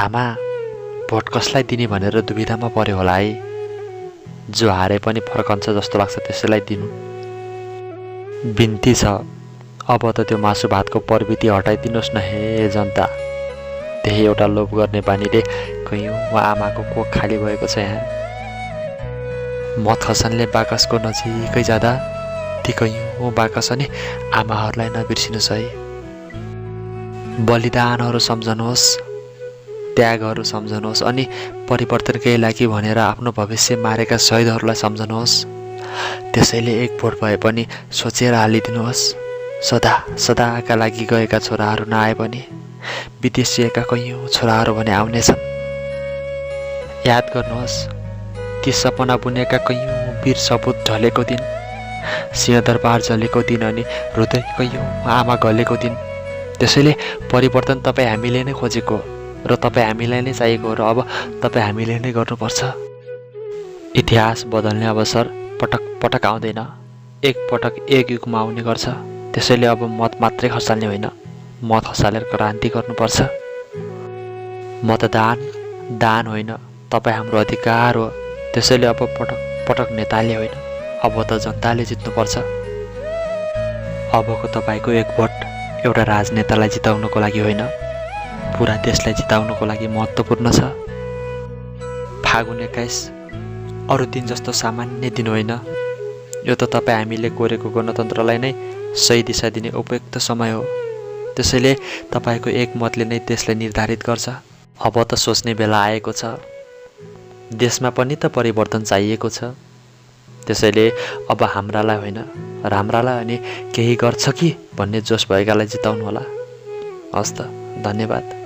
आमा, भोट कसलाई दिने भनेर दुविधामा पर्यो होला है। जो हारे पनि फर्कन्छ जस्तो लाग्छ त्यसैलाई दिनु। बिन्ती छ, अब त त्यो मासु भातको प्रवृत्ति हटाइदिनुहोस् न हे जनता। त्यही एउटा लोभ गर्ने बानीले कैयौँ आमाको कोख खाली भएको छ यहाँ। मत खसानले बाकसको नजिकै जाँदा ती कैयौँ बाकस अनि आमाहरूलाई नबिर्सिनुहोस् है। बलिदानहरू सम्झनुहोस्, त्यागहरू सम्झनुहोस् अनि परिवर्तनकै लागि भनेर आफ्नो भविष्य मारेका शहीदहरूलाई सम्झनुहोस्। त्यसैले एक भोट भए पनि सोचेर हालिदिनुहोस्। सदा सदाका लागि गएका छोराहरू नआए पनि विदेशिएका कैयौँ छोराहरू भने आउनेछन्। याद गर्नुहोस्, ती सपना बुनेका कैयौँ वीर सपुत ढलेको दिन, सिंहदरबार जलेको दिन अनि हृदय कैयौँ आमा गलेको दिन। त्यसैले परिवर्तन तपाईँ हामीले नै खोजेको र तपाईँ हामीलाई नै चाहिएको र अब तपाईँ हामीले नै गर्नुपर्छ। इतिहास बदल्ने अवसर पटक पटक आउँदैन, एक पटक एक युगमा आउने गर्छ। त्यसैले अब मत मात्रै खसाल्ने होइन, मत खसालेर क्रान्ति गर्नुपर्छ। मतदान दान होइन, तपाईँ हाम्रो अधिकार हो। त्यसैले अब पटक पटक नेताले होइन, अब त जनताले जित्नुपर्छ। अबको तपाईँको एक भोट एउटा राजनेतालाई जिताउनको लागि होइन, पुरा देशलाई जिताउनको लागि महत्त्वपूर्ण छ। फागुन 21 अरू दिन जस्तो सामान्य दिन होइन, यो त तपाईँ हामीले कोरेको गणतन्त्रलाई नै सही दिशा दिने उपयुक्त समय हो। त्यसैले तपाईँको एक मतले नै त्यसलाई निर्धारित गर्छ। अब त सोच्ने बेला आएको छ, देशमा पनि त परिवर्तन चाहिएको छ। त्यसैले अब हाम्रालाई होइन, राम्रालाई अनि केही गर्छ कि भन्ने जोस भएकालाई जिताउनु होला। हस् त, धन्यवाद।